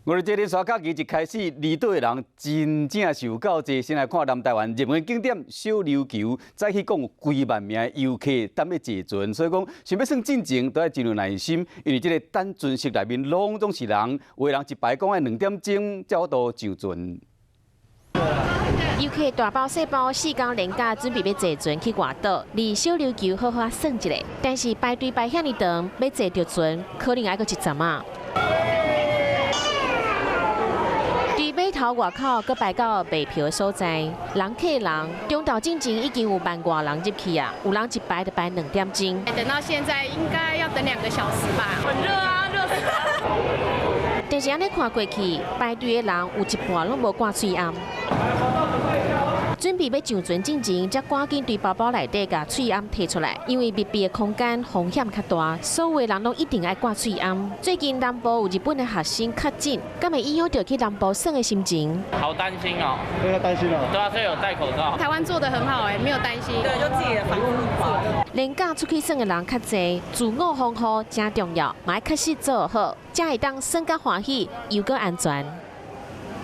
我哋這個連續假期一開始，離島的人真正是有夠濟。先來看南台灣熱門景點小琉球，早起講有幾萬名遊客等欲坐船，所以講想欲耍進前都愛真有耐心，因為這個等船室內面攏總是人，有的人一排講愛2點鐘才有法度上船。遊客大包細包4工連假準備欲坐船去外島，離小琉球好好耍一下，但是排隊排遐爾長，欲坐著船可能愛閣一陣仔。佇碼頭外口，閣排到賣票的所在，人客人，中晝進前已經有萬外人入去啊，有人一排就排2點鐘。等到現在應該要等2個小時吧。很熱啊，熱死了。但是按呢看過去，排隊的人有一半攏無掛喙罨。準備欲上船進前，才趕緊對包包內底共喙罨提出來，因為密閉的空間風險較大，所有的人攏一定愛掛喙罨。最近南部有日本的學生確診，敢會影響著去南部耍的心情？好擔心哦，對啊，擔心哦。對啊，所以有戴口罩。台灣做得很好，哎，沒有擔心。對，就自己的防護做。連假出去耍的人較濟，自我防護誠重要，嘛愛確實做好，才會當耍甲歡喜，又閣安全。